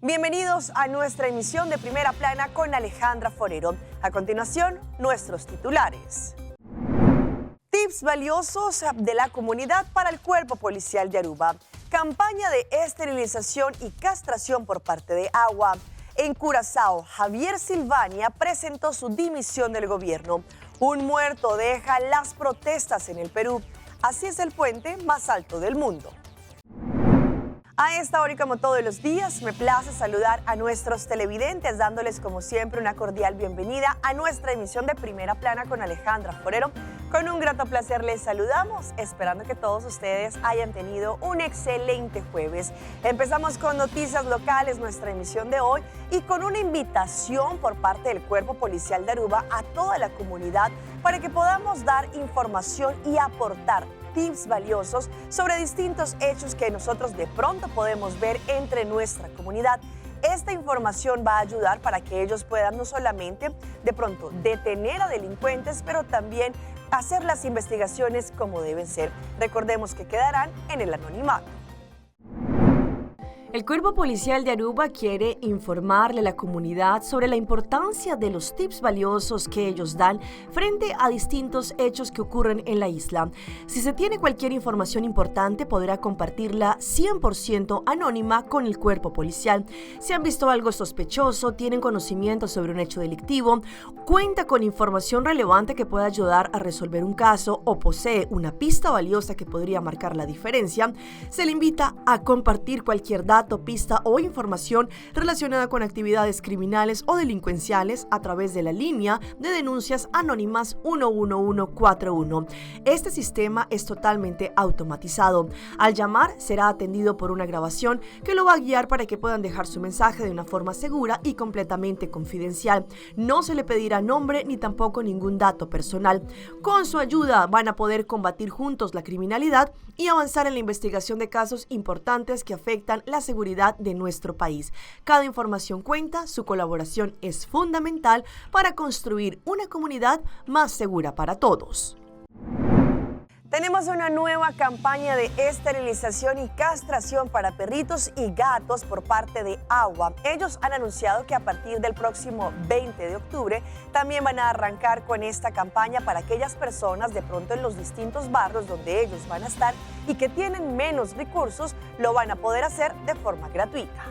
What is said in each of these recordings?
Bienvenidos a nuestra emisión de Primera Plana con Alejandra Forero. A continuación, nuestros titulares. Tips valiosos de la comunidad para el cuerpo policial de Aruba. Campaña de esterilización y castración por parte de Agua. En Curazao, Javier Silvania presentó su dimisión del gobierno. Un muerto deja las protestas en el Perú. Así es el puente más alto del mundo. A esta hora y como todos los días, me place saludar a nuestros televidentes, dándoles como siempre una cordial bienvenida a nuestra emisión de Primera Plana con Alejandra Forero. Con un grato placer les saludamos, esperando que todos ustedes hayan tenido un excelente jueves. Empezamos con noticias locales nuestra emisión de hoy y con una invitación por parte del Cuerpo Policial de Aruba a toda la comunidad para que podamos dar información y aportar tips valiosos sobre distintos hechos que nosotros de pronto podemos ver entre nuestra comunidad. Esta información va a ayudar para que ellos puedan no solamente de pronto detener a delincuentes, pero también hacer las investigaciones como deben ser. Recordemos que quedarán en el anonimato. El Cuerpo Policial de Aruba quiere informarle a la comunidad sobre la importancia de los tips valiosos que ellos dan frente a distintos hechos que ocurren en la isla. Si se tiene cualquier información importante, podrá compartirla 100% anónima con el cuerpo policial. Si han visto algo sospechoso, tienen conocimiento sobre un hecho delictivo, cuenta con información relevante que pueda ayudar a resolver un caso o posee una pista valiosa que podría marcar la diferencia, se le invita a compartir cualquier dato, pista o información relacionada con actividades criminales o delincuenciales a través de la línea de denuncias anónimas 11141. Este sistema es totalmente automatizado. Al llamar será atendido por una grabación que lo va a guiar para que puedan dejar su mensaje de una forma segura y completamente confidencial. No se le pedirá nombre ni tampoco ningún dato personal. Con su ayuda van a poder combatir juntos la criminalidad y avanzar en la investigación de casos importantes que afectan la seguridad de nuestro país. Cada información cuenta, su colaboración es fundamental para construir una comunidad más segura para todos. Tenemos una nueva campaña de esterilización y castración para perritos y gatos por parte de Agua. Ellos han anunciado que a partir del próximo 20 de octubre también van a arrancar con esta campaña para aquellas personas de pronto en los distintos barrios donde ellos van a estar y que tienen menos recursos, lo van a poder hacer de forma gratuita.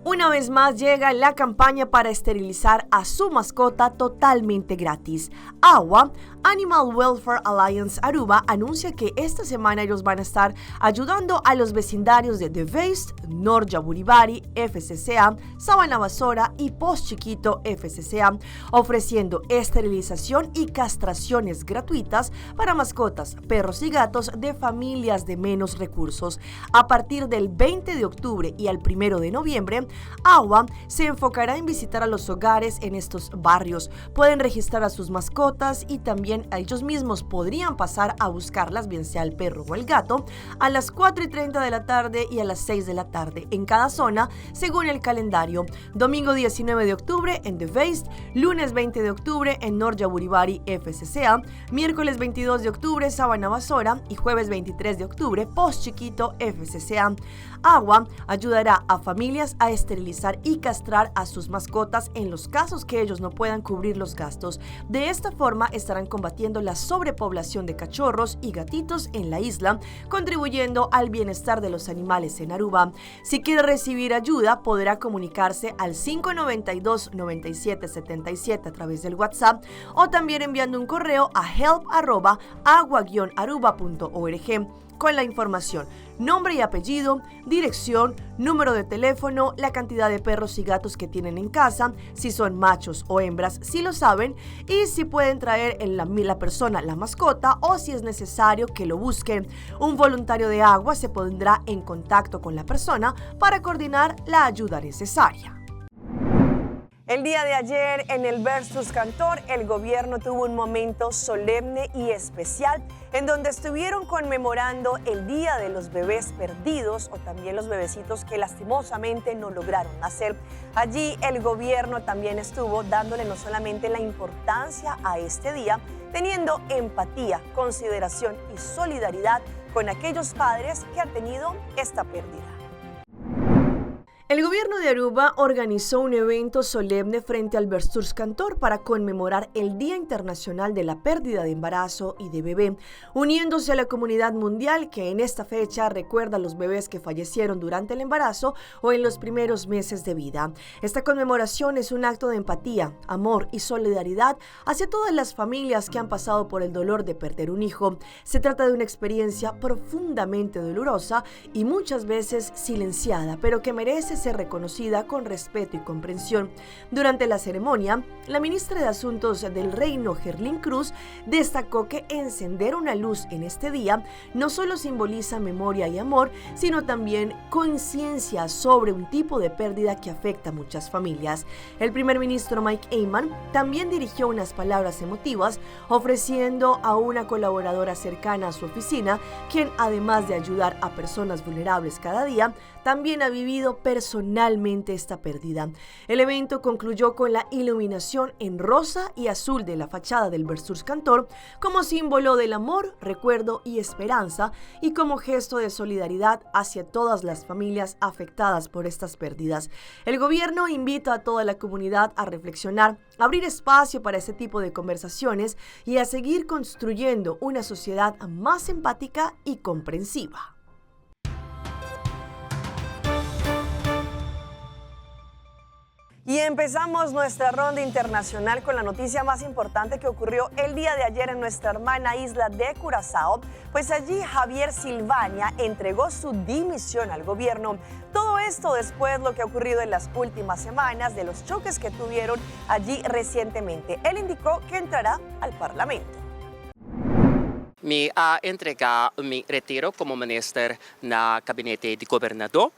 Una vez más llega la campaña para esterilizar a su mascota totalmente gratis. Agua, Animal Welfare Alliance Aruba, anuncia que esta semana ellos van a estar ayudando a los vecindarios de De Vest, Noord Jaburibari, FCCA, Sabana Basora y Pos Chiquito FCCA, ofreciendo esterilización y castraciones gratuitas para mascotas, perros y gatos de familias de menos recursos. A partir del 20 de octubre y al 1 de noviembre, Agua se enfocará en visitar a los hogares en estos barrios. Pueden registrar a sus mascotas y también a ellos mismos podrían pasar a buscarlas, bien sea el perro o el gato, a las 4:30 de la tarde y a las 6 de la tarde en cada zona, según el calendario. Domingo 19 de octubre en De Vest, lunes 20 de octubre en Noord Jaburibari FCCA, miércoles 22 de octubre Sabana Basora y jueves 23 de octubre Pos Chiquito FCCA. Agua ayudará a familias a esterilizar y castrar a sus mascotas en los casos que ellos no puedan cubrir los gastos. De esta forma estarán combatiendo la sobrepoblación de cachorros y gatitos en la isla, contribuyendo al bienestar de los animales en Aruba. Si quiere recibir ayuda, podrá comunicarse al 592 97 77 a través del WhatsApp o también enviando un correo a help@agua-aruba.org con la información, nombre y apellido, dirección, número de teléfono, la cantidad de perros y gatos que tienen en casa, si son machos o hembras, si lo saben, y si pueden traer en la persona la mascota o si es necesario que lo busquen. Un voluntario de Agua se pondrá en contacto con la persona para coordinar la ayuda necesaria. El día de ayer en el Bestuurskantoor, el gobierno tuvo un momento solemne y especial en donde estuvieron conmemorando el Día de los Bebés Perdidos o también los bebecitos que lastimosamente no lograron nacer. Allí el gobierno también estuvo dándole no solamente la importancia a este día, teniendo empatía, consideración y solidaridad con aquellos padres que han tenido esta pérdida. El gobierno de Aruba organizó un evento solemne frente al Bestuurskantoor para conmemorar el Día Internacional de la Pérdida de Embarazo y de Bebé, uniéndose a la comunidad mundial que en esta fecha recuerda a los bebés que fallecieron durante el embarazo o en los primeros meses de vida. Esta conmemoración es un acto de empatía, amor y solidaridad hacia todas las familias que han pasado por el dolor de perder un hijo. Se trata de una experiencia profundamente dolorosa y muchas veces silenciada, pero que merece ser reconocida con respeto y comprensión. Durante la ceremonia, la ministra de Asuntos del Reino, Gerlin Cruz, destacó que encender una luz en este día no solo simboliza memoria y amor, sino también conciencia sobre un tipo de pérdida que afecta a muchas familias. El primer ministro Mike Eman también dirigió unas palabras emotivas, ofreciendo a una colaboradora cercana a su oficina, quien además de ayudar a personas vulnerables cada día, también ha vivido personalmente esta pérdida. El evento concluyó con la iluminación en rosa y azul de la fachada del Bestuurskantoor como símbolo del amor, recuerdo y esperanza y como gesto de solidaridad hacia todas las familias afectadas por estas pérdidas. El gobierno invita a toda la comunidad a reflexionar, abrir espacio para este tipo de conversaciones y a seguir construyendo una sociedad más empática y comprensiva. Y empezamos nuestra ronda internacional con la noticia más importante que ocurrió el día de ayer en nuestra hermana isla de Curazao, pues allí Javier Silvania entregó su dimisión al gobierno. Todo esto después de lo que ha ocurrido en las últimas semanas, de los choques que tuvieron allí recientemente. Él indicó que entrará al Parlamento. Mi a entregá mi retiro komo minister na gabinete di gobernador.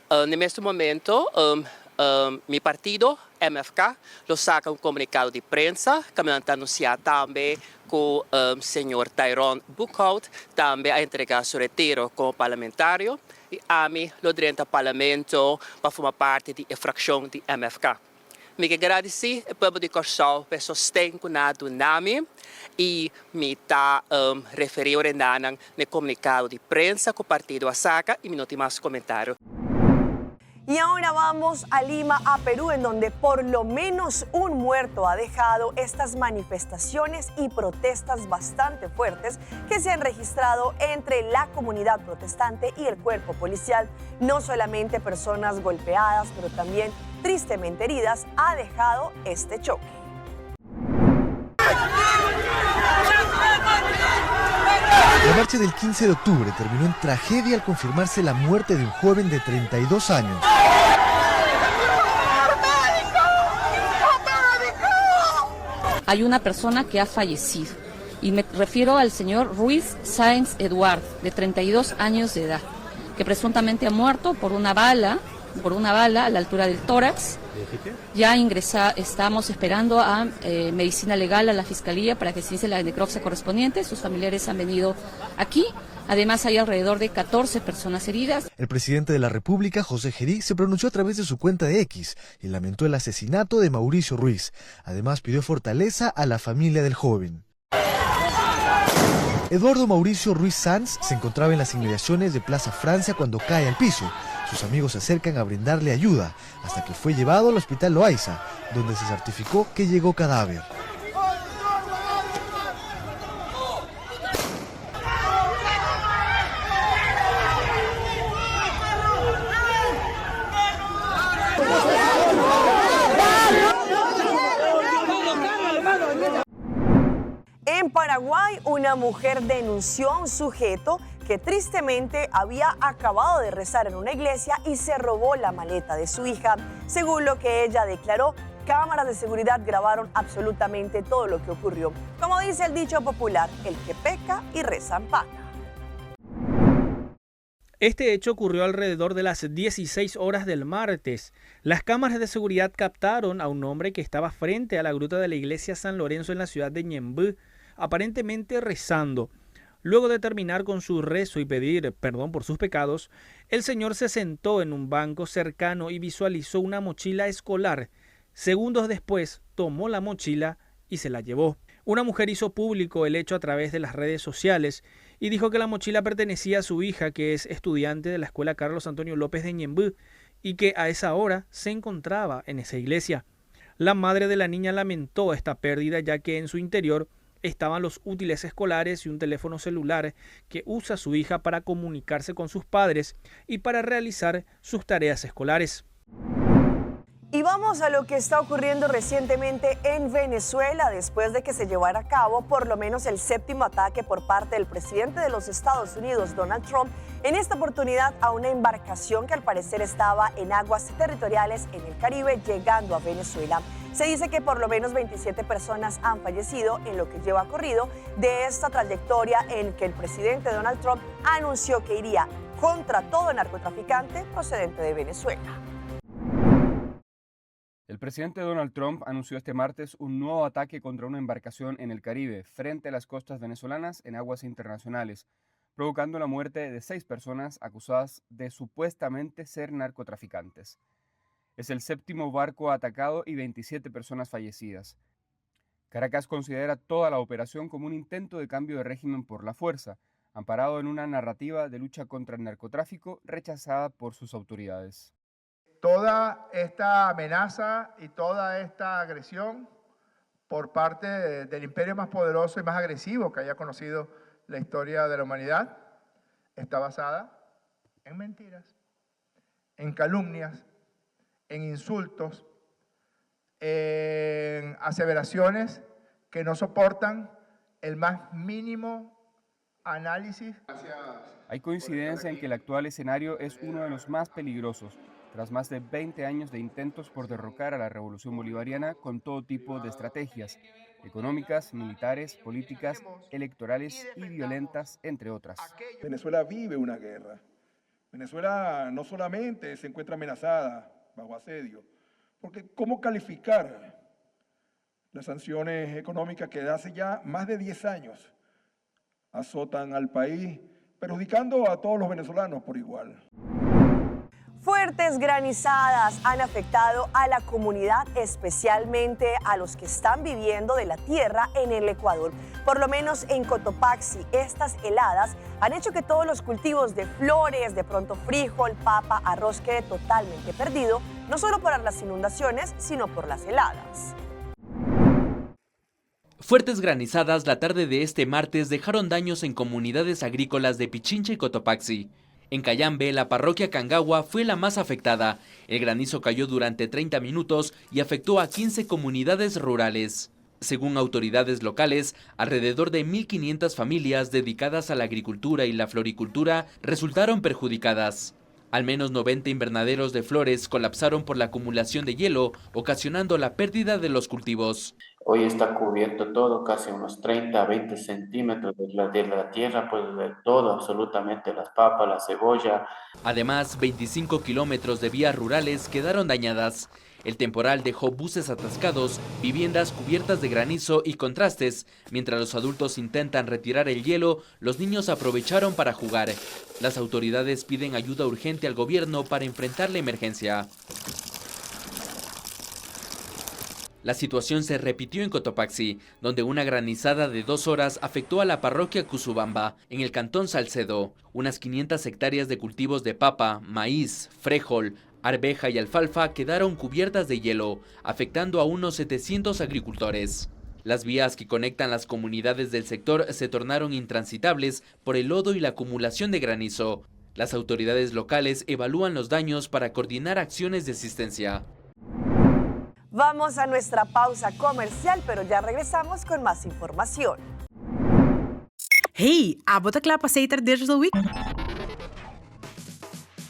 Na mes momento, mi partido, MFK, lo saka un komunikado di prensa kaminda ta anunsiá tambe ku señor Tyrone Boekhoudt tambe a entregá su retiro komo parlamentario i ami lo drenta parlamento pa forma parti di e frakshon di MFK. Mi ke gradisí e pueblo di Kòrsou pa e sosten ku nan a duna mi i mi ta referí ora e nannan na e komunikado di prensa ku partido a saka i mi no tin mas komentario. Y ahora vamos a Lima, a Perú, en donde por lo menos un muerto ha dejado estas manifestaciones y protestas bastante fuertes que se han registrado entre la comunidad protestante y el cuerpo policial. No solamente personas golpeadas, pero también tristemente heridas, ha dejado este choque. La marcha del 15 de octubre terminó en tragedia al confirmarse la muerte de un joven de 32 años. Hay una persona que ha fallecido y me refiero al señor Ruiz Sáenz Eduard, de 32 años de edad, que presuntamente ha muerto por una bala, por una bala a la altura del tórax. Ya ingresa, estamos esperando a medicina legal, a la fiscalía, para que se inicie la necropsia correspondiente. Sus familiares han venido aquí. Además, hay alrededor de 14 personas heridas. El presidente de la República, José Jerí, se pronunció a través de su cuenta de X y lamentó el asesinato de Mauricio Ruiz. Además, pidió fortaleza a la familia del joven. Eduardo Mauricio Ruiz Sanz se encontraba en las inmediaciones de Plaza Francia cuando cae al piso. Sus amigos se acercan a brindarle ayuda hasta que fue llevado al hospital Loayza, donde se certificó que llegó cadáver. En Paraguay, una mujer denunció a un sujeto que tristemente había acabado de rezar en una iglesia y se robó la maleta de su hija. Según lo que ella declaró, cámaras de seguridad grabaron absolutamente todo lo que ocurrió. Como dice el dicho popular, el que peca y reza empata. Este hecho ocurrió alrededor de las 16 horas del martes. Las cámaras de seguridad captaron a un hombre que estaba frente a la gruta de la iglesia San Lorenzo en la ciudad de Ñemby, aparentemente rezando. Luego de terminar con su rezo y pedir perdón por sus pecados, el señor se sentó en un banco cercano y visualizó una mochila escolar. Segundos después, tomó la mochila y se la llevó. Una mujer hizo público el hecho a través de las redes sociales y dijo que la mochila pertenecía a su hija, que es estudiante de la escuela Carlos Antonio López de Ñemby, y que a esa hora se encontraba en esa iglesia. La madre de la niña lamentó esta pérdida ya que en su interior estaban los útiles escolares y un teléfono celular que usa su hija para comunicarse con sus padres y para realizar sus tareas escolares. Y vamos a lo que está ocurriendo recientemente en Venezuela después de que se llevara a cabo por lo menos el séptimo ataque por parte del presidente de los Estados Unidos, Donald Trump, en esta oportunidad a una embarcación que al parecer estaba en aguas territoriales en el Caribe llegando a Venezuela. Se dice que por lo menos 27 personas han fallecido en lo que lleva corrido de esta trayectoria en que el presidente Donald Trump anunció que iría contra todo narcotraficante procedente de Venezuela. El presidente Donald Trump anunció este martes un nuevo ataque contra una embarcación en el Caribe, frente a las costas venezolanas en aguas internacionales, provocando la muerte de seis personas acusadas de supuestamente ser narcotraficantes. Es el séptimo barco atacado y 27 personas fallecidas. Caracas considera toda la operación como un intento de cambio de régimen por la fuerza, amparado en una narrativa de lucha contra el narcotráfico rechazada por sus autoridades. Toda esta amenaza y toda esta agresión por parte del imperio más poderoso y más agresivo que haya conocido la historia de la humanidad está basada en mentiras, en calumnias, en insultos, en aseveraciones que no soportan el más mínimo análisis. Hay coincidencia en que el actual escenario es uno de los más peligrosos, tras más de 20 años de intentos por derrocar a la revolución bolivariana con todo tipo de estrategias, económicas, militares, políticas, electorales y violentas, entre otras. Venezuela vive una guerra. Venezuela no solamente se encuentra amenazada bajo asedio, porque ¿cómo calificar las sanciones económicas que hace ya más de 10 años azotan al país, perjudicando a todos los venezolanos por igual? Fuertes granizadas han afectado a la comunidad, especialmente a los que están viviendo de la tierra en el Ecuador. Por lo menos en Cotopaxi, estas heladas han hecho que todos los cultivos de flores, de pronto frijol, papa, arroz quede totalmente perdido, no solo por las inundaciones, sino por las heladas. Fuertes granizadas la tarde de este martes dejaron daños en comunidades agrícolas de Pichincha y Cotopaxi. En Cayambe, la parroquia Cangagua fue la más afectada. El granizo cayó durante 30 minutos y afectó a 15 comunidades rurales. Según autoridades locales, alrededor de 1.500 familias dedicadas a la agricultura y la floricultura resultaron perjudicadas. Al menos 90 invernaderos de flores colapsaron por la acumulación de hielo, ocasionando la pérdida de los cultivos. Hoy está cubierto todo, casi unos 30, 20 centímetros de la, de la tierra, pues de todo, absolutamente, las papas, la cebolla. Además, 25 kilómetros de vías rurales quedaron dañadas. El temporal dejó buses atascados, viviendas cubiertas de granizo y contrastes. Mientras los adultos intentan retirar el hielo, los niños aprovecharon para jugar. Las autoridades piden ayuda urgente al gobierno para enfrentar la emergencia. La situación se repitió en Cotopaxi, donde una granizada de dos horas afectó a la parroquia Cusubamba, en el cantón Salcedo. Unas 500 hectáreas de cultivos de papa, maíz, frijol, arveja y alfalfa quedaron cubiertas de hielo, afectando a unos 700 agricultores. Las vías que conectan las comunidades del sector se tornaron intransitables por el lodo y la acumulación de granizo. Las autoridades locales evalúan los daños para coordinar acciones de asistencia. Vamos a nuestra pausa comercial, pero ya regresamos con más información. Hey, abo ta kla pa Setar Digital Week?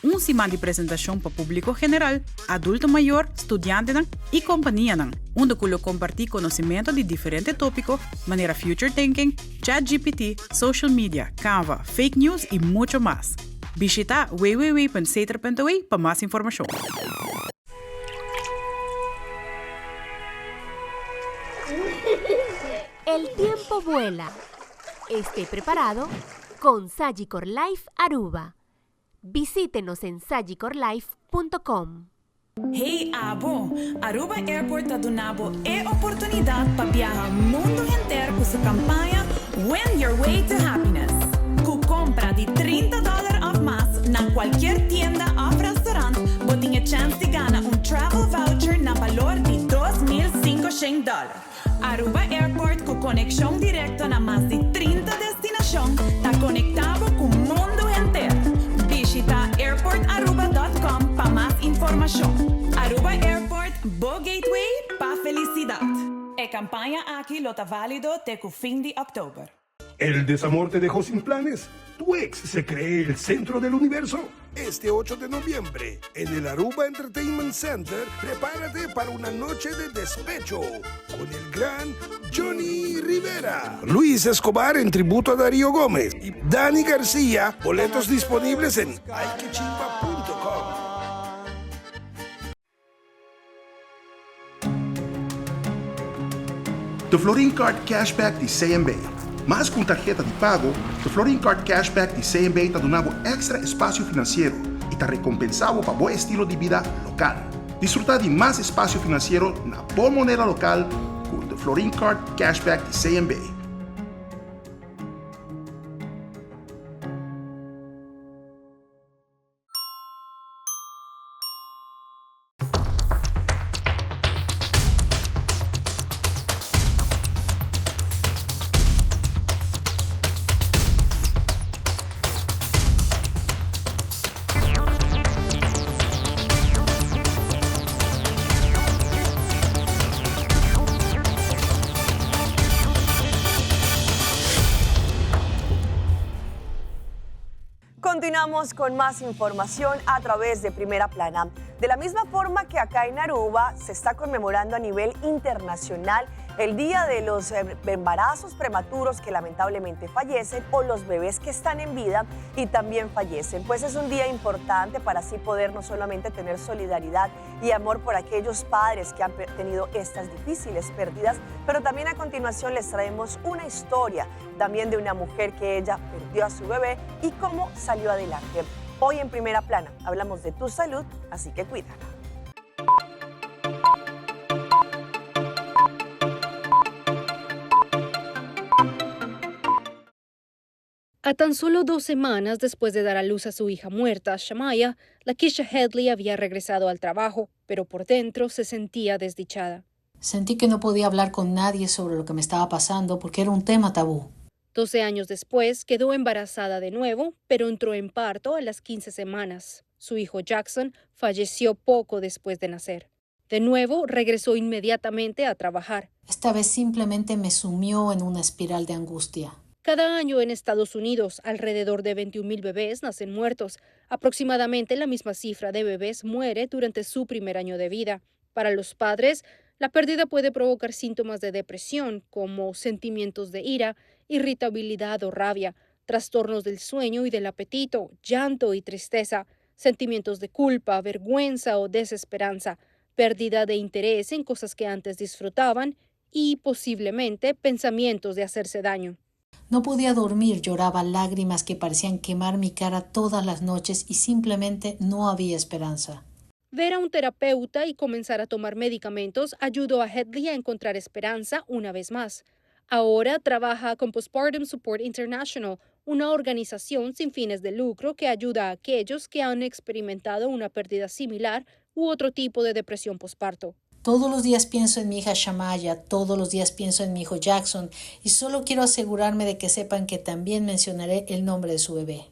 Un siman di presentashon pa públiko general, adulto mayor, studiantenan i kompanianan, unda ku lo kompartí konosementu di diferente tópiko manera Future Thinking, ChatGPT, Social Media, Canva, Fake News i muchu mas. Bishitá www.setar.aw pa mas informashon. El tiempo vuela. Esté preparado con Sagicor Life Aruba. Visítenos en sagicorlife.com. Hey abo, Aruba Airport ta duna bo e oportunidad pa biaha mundo entero cu su campaña Win Your Way to Happiness. Cu compra di 30 dollar of mas na cualkier tienda of restaurant, bo tin chèns di gana un travel voucher na balor di 2500 dòler. Aruba Airport ku konekshon direkto na mas di 30 destinashon ta konektá bo ku mundu henter. Bishita airportaruba.com pa mas informashon. Aruba Airport, bo gateway pa felisidat. E kampaña aki lo ta válido te ku fin di òktober. El desamor te dejó sin planes? Tu ex se cree el centro del universo? Este 8 de noviembre, en el Aruba Entertainment Center, prepárate para una noche de despecho con el gran Johnny Rivera, Luis Escobar en tributo a Darío Gómez y Dani García. Boletos disponibles en ayquechimba.com. The Florin Card Cashback di CMB. Mas ku un tarheta di pago, The Florin Card Cashback di CMB ta duna bo èkstra espasio finansiero i ta rekompensá bo pa bo estilo di bida lokal. Disfrutá di mas espasio finansiero na bo moneda lokal ku The Florin Card Cashback di CMB. Continuamos con más información a través de Primera Plana. De la misma forma que acá en Aruba se está conmemorando a nivel internacional el Día de los eh, Embarazos Prematuros que lamentablemente fallecen o los bebés que están en vida y también fallecen. Pues es un día importante para así poder no solamente tener solidaridad y amor por aquellos padres que han tenido estas difíciles pérdidas, pero también a continuación les traemos una historia también de una mujer que ella perdió a su bebé y cómo salió adelante. Hoy en Primera Plana hablamos de tu salud, así que cuídala. A tan solo dos semanas después de dar a luz a su hija muerta, Shamaya, Lakeisha Headley había regresado al trabajo, pero por dentro se sentía desdichada. Sentí que no podía hablar con nadie sobre lo que me estaba pasando porque era un tema tabú. 12 años después quedó embarazada de nuevo, pero entró en parto a las 15 semanas. Su hijo Jackson falleció poco después de nacer. De nuevo, regresó inmediatamente a trabajar. Esta vez simplemente me sumió en una espiral de angustia. Cada año en Estados Unidos, alrededor de 21.000 bebés nacen muertos. Aproximadamente la misma cifra de bebés muere durante su primer año de vida. Para los padres, la pérdida puede provocar síntomas de depresión, como sentimientos de ira, irritabilidad o rabia, trastornos del sueño y del apetito, llanto y tristeza, sentimientos de culpa, vergüenza o desesperanza, pérdida de interés en cosas que antes disfrutaban y posiblemente pensamientos de hacerse daño. No podía dormir, lloraba lágrimas que parecían quemar mi cara todas las noches y simplemente no había esperanza. Ver a un terapeuta y comenzar a tomar medicamentos ayudó a Headley a encontrar esperanza una vez más. Ahora trabaja con Postpartum Support International, una organización sin fines de lucro que ayuda a aquellos que han experimentado una pérdida similar u otro tipo de depresión posparto. Todos los días pienso en mi hija Shamaya, todos los días pienso en mi hijo Jackson y solo quiero asegurarme de que sepan que también mencionaré el nombre de su bebé.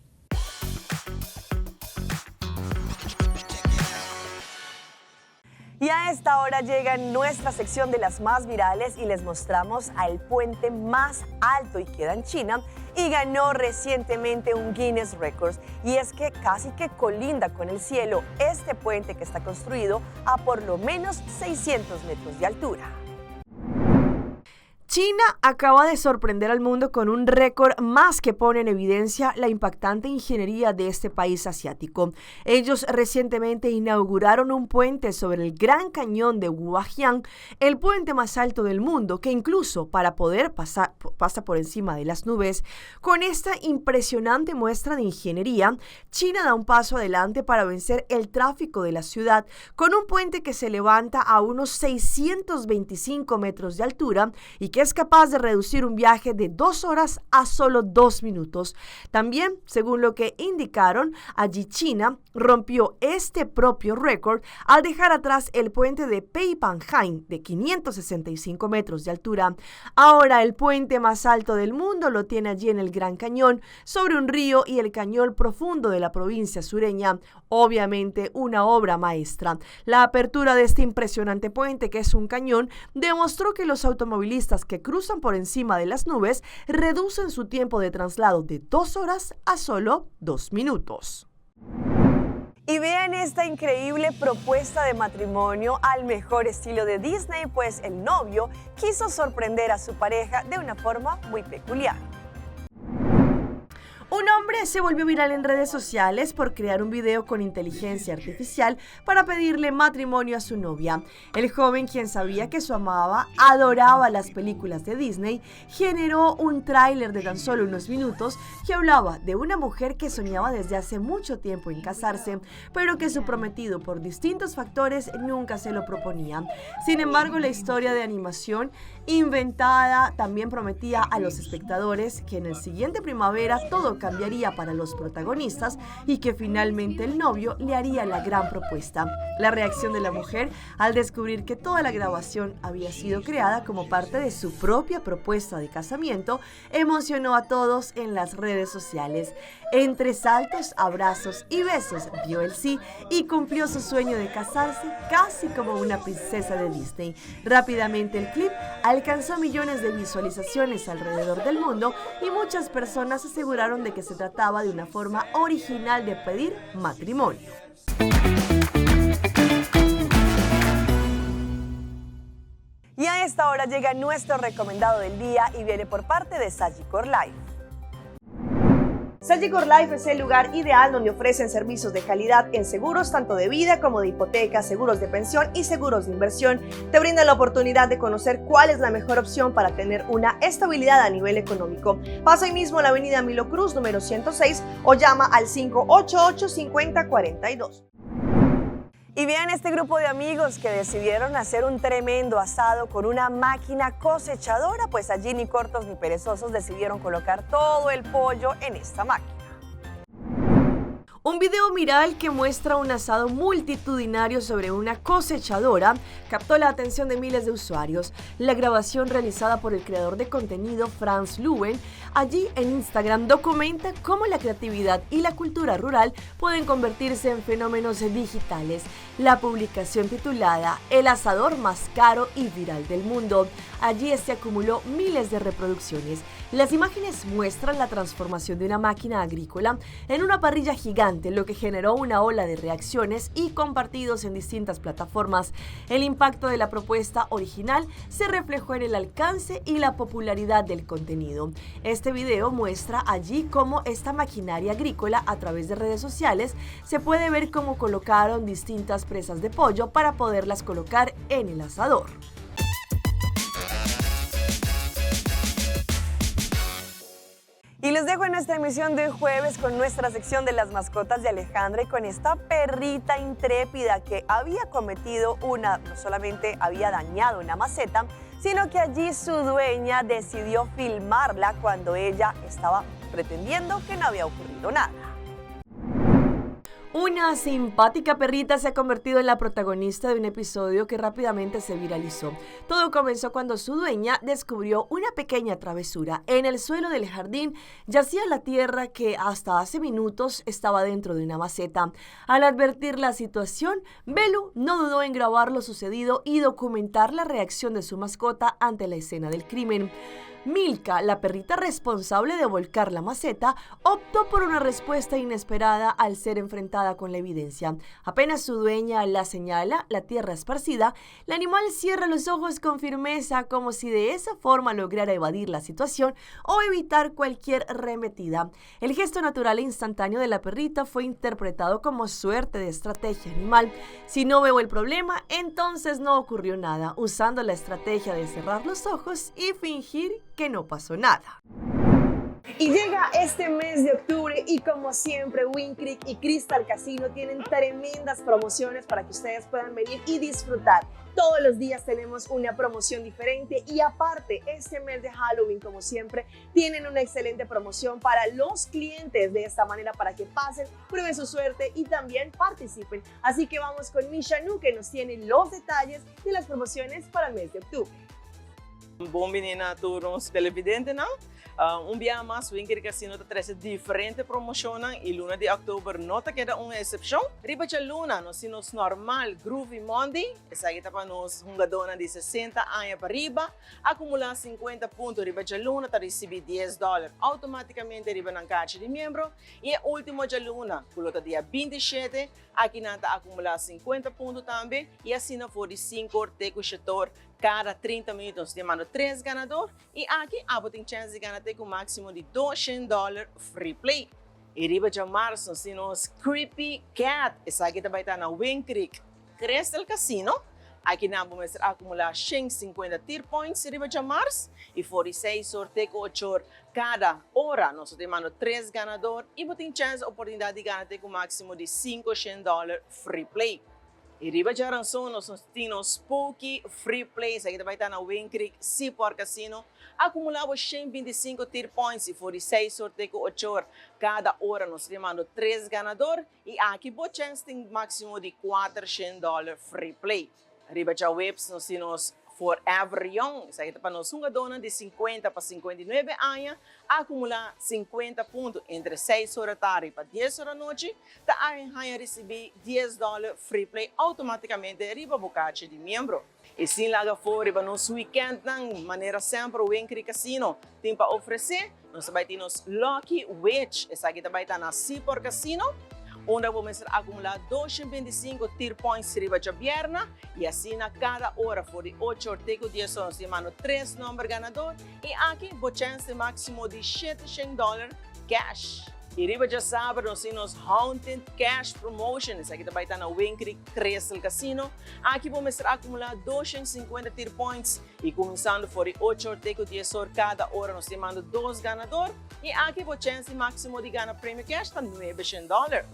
Y a esta hora llega nuestra sección de las más virales y les mostramos al puente más alto y queda en China y ganó recientemente un Guinness Records. Y es que casi que colinda con el cielo este puente que está construido a por lo menos 600 metros de altura. China acaba de sorprender al mundo con un récord más que pone en evidencia la impactante ingeniería de este país asiático. Ellos recientemente inauguraron un puente sobre el Gran Cañón de Huajiang, el puente más alto del mundo, que incluso para poder pasar, pasa por encima de las nubes. Con esta impresionante muestra de ingeniería, China da un paso adelante para vencer el tráfico de la ciudad con un puente que se levanta a unos 625 metros de altura y que es capaz de reducir un viaje de dos horas a solo dos minutos. También, según lo que indicaron, allí China rompió este propio récord al dejar atrás el puente de Peipanjain de 565 metros de altura. Ahora el puente más alto del mundo lo tiene allí en el Gran Cañón, sobre un río y el cañón profundo de la provincia sureña. Obviamente una obra maestra. La apertura de este impresionante puente, que es un cañón, demostró que los automovilistas que cruzan por encima de las nubes reducen su tiempo de traslado de dos horas a solo dos minutos. Y vean esta increíble propuesta de matrimonio al mejor estilo de Disney, pues el novio quiso sorprender a su pareja de una forma muy peculiar. Un hombre se volvió viral en redes sociales por crear un video con inteligencia artificial para pedirle matrimonio a su novia. El joven, quien sabía que su amaba adoraba las películas de Disney, generó un tráiler de tan solo unos minutos que hablaba de una mujer que soñaba desde hace mucho tiempo en casarse, pero que su prometido por distintos factores nunca se lo proponía. Sin embargo, la historia de animación inventada también prometía a los espectadores que en el siguiente primavera todo cambiaría para los protagonistas y que finalmente el novio le haría la gran propuesta. La reacción de la mujer al descubrir que toda la grabación había sido creada como parte de su propia propuesta de casamiento emocionó a todos en las redes sociales. Entre saltos, abrazos y besos dio el sí y cumplió su sueño de casarse casi como una princesa de Disney. Rápidamente el clip alcanzó millones de visualizaciones alrededor del mundo y muchas personas aseguraron de que se trataba de una forma original de pedir matrimonio. Y a esta hora llega nuestro recomendado del día y viene por parte de Sagicor Life. Sagicor Life es el lugar ideal donde ofrecen servicios de calidad en seguros tanto de vida como de hipoteca, seguros de pensión y seguros de inversión. Te brinda la oportunidad de conocer cuál es la mejor opción para tener una estabilidad a nivel económico. Pasa hoy mismo a la avenida Milo Cruz, número 106, o llama al 588-5042. Y vean este grupo de amigos que decidieron hacer un tremendo asado con una máquina cosechadora, pues allí ni cortos ni perezosos decidieron colocar todo el pollo en esta máquina. Un video viral que muestra un asado multitudinario sobre una cosechadora captó la atención de miles de usuarios. La grabación realizada por el creador de contenido Franz Luen allí en Instagram documenta cómo la creatividad y la cultura rural pueden convertirse en fenómenos digitales. La publicación titulada El asador más caro y viral del mundo. Allí se acumuló miles de reproducciones. Las imágenes muestran la transformación de una máquina agrícola en una parrilla gigante, lo que generó una ola de reacciones y compartidos en distintas plataformas. El impacto de la propuesta original se reflejó en el alcance y la popularidad del contenido. Este video muestra allí cómo esta maquinaria agrícola a través de redes sociales se puede ver cómo colocaron distintas presas de pollo para poderlas colocar en el asador. Y les dejo en nuestra emisión de jueves con nuestra sección de las mascotas de Alejandra y con esta perrita intrépida que había cometido una, no solamente había dañado una maceta, sino que allí su dueña decidió filmarla cuando ella estaba pretendiendo que no había ocurrido nada. Una simpática perrita se ha convertido en la protagonista de un episodio que rápidamente se viralizó. Todo comenzó cuando su dueña descubrió una pequeña travesura. En el suelo del jardín yacía la tierra que hasta hace minutos estaba dentro de una maceta. Al advertir la situación, Belu no dudó en grabar lo sucedido y documentar la reacción de su mascota ante la escena del crimen. Milka, la perrita responsable de volcar la maceta, optó por una respuesta inesperada al ser enfrentada con la evidencia. Apenas su dueña la señala, la tierra esparcida, el animal cierra los ojos con firmeza como si de esa forma lograra evadir la situación o evitar cualquier remetida. El gesto natural e instantáneo de la perrita fue interpretado como suerte de estrategia animal. Si no veo el problema, entonces no ocurrió nada, usando la estrategia de cerrar los ojos y fingir que no pasó nada. Y llega este mes de octubre y como siempre Wind Creek y Crystal Casino tienen tremendas promociones para que ustedes puedan venir y disfrutar. Todos los días tenemos una promoción diferente y aparte este mes de Halloween como siempre tienen una excelente promoción para los clientes de esta manera para que pasen, prueben su suerte y también participen. Así que vamos con Misha Nu que nos tiene los detalles de las promociones para el mes de octubre. Bon bini na tur nos televidentenan. Un biaha mas Winkery Casino ta trece diferente promocionnan y luna di october no ta keda un excepcion. Riba djaluna nos tin nos normal Groovy Monday, esaki ta pa nos hungadónan di 60 aña pa riba. Acumula 50 punto riba djaluna ta ricibi dies dollar automaticamente riba nan kachi di miembro. Y e ultimo djaluna, cu lo ta dia 27, aki nan ta acumula 50 punto tambe y asina for di 5 or te cu shetor Kada 30 minuut nos tin manda tres ganador y aki abo tin chens di gana te cu maximo di 200 dollar free play. Y riba djamarzo nos tin nos Creepy Cat, esaki ta bay ta na Wind Creek Crystal Casino. Aki nan bo mester acumula 150 tier points riba djamars y for di seis or te cu ocho or cada ora nos ta tin manda tres ganador y bo tin chens oportunidad di gana te cu maximo di 500 dollar free play. I riba djaranson nos nos tin nos Spooky Free Play, esaki ta bai ta na Wind Creek Seaport Casino. Akumulá bo 125 tier points i for di seis or te ku ocho or kada ora nos ta yamando tres ganador i aki bo chèns tin máksimo di 400 dòler free play. Riba djaweps nos tin nos Forever Young, esaki ta pa nos hungadónan di 50 pa 59 aña, akumulá 50 punto entre seis or tardi pa dies or anochi. Ta haña risibí dies dòler free play outomátikamente riba bo kachi di miembro. I sin laga afó riba nos wikèntnan, manera semper Winkri Casino tin pa ofresé, nos ta bai tin nos Lucky Witch. Esaki ta bai ta na Seaport Casino, unda bo mester akumulá 225 tier points riba djabièrna i asina kada ora for di ocho or te ku dies or nos tin manda tres nòmber ganador i aki bo chèns tin máksimo di 700 dòler cash. I riba djasabra nos tin nos Haunted Cash Promotion, esaki ta bai ta na Wind Creek Crystal Casino. Aki bo mester akumulá 250 tier points i kuminsando for di ocho or te ku dies or kada ora nos tin manda dos ganador i aki bo chèns di máksimo di gana premio cash ta 900 dòler.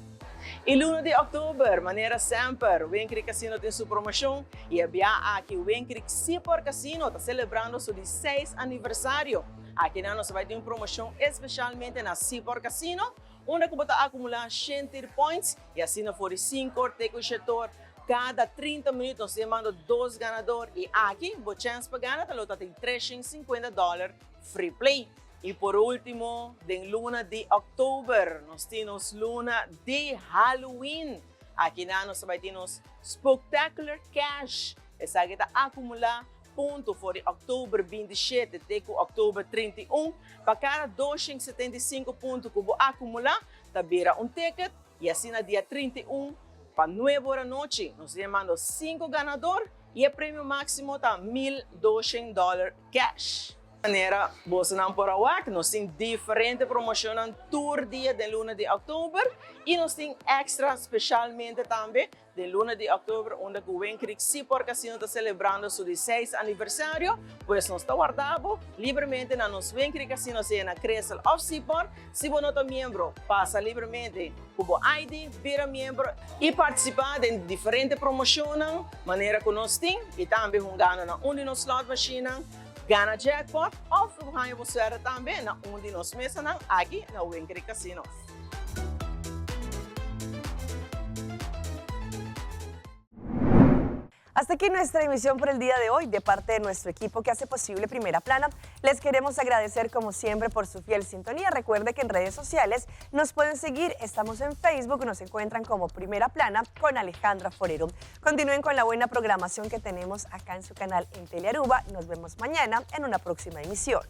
I luna di òktober, manera semper, Wind Creek Casino tin su promoshon i e bia aki Wind Creek Seaport Casino ta selebrando su di seis aniversario. Akinan nos ta bai tin un promocion especialmente na Seaport Casino, unda cu bo ta acumula shen tier points y asina for di cinco or te cu shete or cada 30 minuut nos ta yamando dos ganador y aki bo chance pa gana ta lo ta tin 350 dollar free play. Y por ultimo den luna di october nos tin nos luna di Halloween. Akinan nos ta bai tin nos Spooktacular Cash, esaki ta acumula Punto for di òktober 27 te ku òktober 31, pa kada 275 punto ku bo akumulá ta bira un ticket i asina dia 31 pa nuebe ora anochi nos ta yamando sinku ganador i e premio máksimo ta 1200 dòler kèsh. Manera bosonan por a wak, nos tin diferente promoshonnan tur dia den luna di òktober i nos tin èkstra speshalmente tambe Den luna di october unda cu Wind Creek Seaport Casino ta celebrando su di seis aniversario, pues nos ta warda bo libremente na nos Wind Creek Casino sea na Crystal of Seaport. Si bo no ta miembro, pasa libremente cu bo ID, bira miembro y participa den diferente promocionnan manera cu nos tin y tambe hungando na un di nos slot machinenan, gana jackpot of haña bo suerte tambe na un di nos mesanan aki na Wind Creek Casino. Hasta aquí nuestra emisión por el día de hoy. De parte de nuestro equipo que hace posible Primera Plana, les queremos agradecer como siempre por su fiel sintonía. Recuerde que en redes sociales nos pueden seguir. Estamos en Facebook, nos encuentran como Primera Plana con Alejandra Forero. Continúen con la buena programación que tenemos acá en su canal en Telearuba. Nos vemos mañana en una próxima emisión.